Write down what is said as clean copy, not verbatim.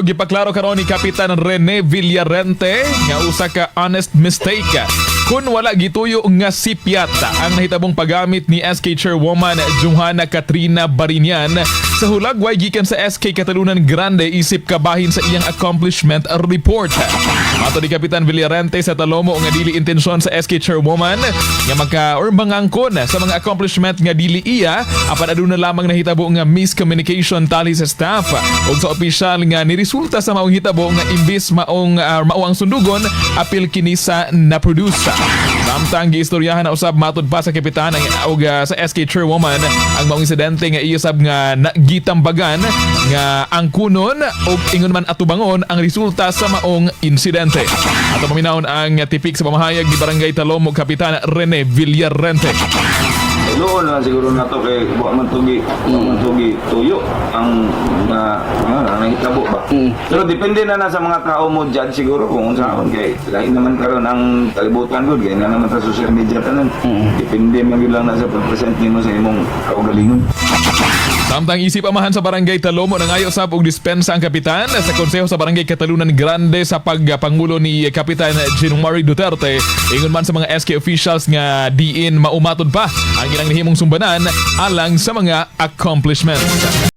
Gipaklaro karon ni Kapitan Rene Villarente nga usa ka honest mistake kun wala gituyo nga sipyat ang nahitabong paggamit ni SK Chairwoman Johanna Katrina Barinian sa hulagway gikan sa SK Catalunan Grande isip kabahin sa iyang accomplishment report. Matod ni Kapitan Villarente sa Talomo nga dili intensyon sa SK Chairwoman nga magka or mangangkon sa mga accomplishment nga dili iya, apan aduna lamang nahitabo nga miscommunication tali sa staff ug sa opisyal nga niresulta sa maong hitabo nga imbis maong mao ang sundugon, apil kini sa na-produce. Samtang giistoryahan na usab matod pa sa kapitan ang og sa SK Chairwoman ang maong insidente nga iya sab nga gitambagan nga ang kunon og ingon man atubangon ang resulta sa maong insidente. Ato paminawon ang tipik sa pamahayag ni Barangay Talomo Kapitan Rene Villarente. Doon na lang siguro na to kay wa man tugi tuyo ang na nga ang nahitabo ba. Pero depende na na sa mga tao mo judge siguro kung unsaon, kay lain naman karon ang kalibutan gud, kay na naman sa social media tanan. Depende man gyud lang na sa pag-present nimo sa imong kaugalingon. Samtang isip amahan sa Barangay Talomo, nangayo sab og dispensa ang kapitan sa konseho sa Barangay Catalunan Grande sa pagpangulo ni Kapitan January Duterte. Ingon man sa mga SK officials nga diin maumatod pa ang ilang nahimong sumbanan alang sa mga accomplishments.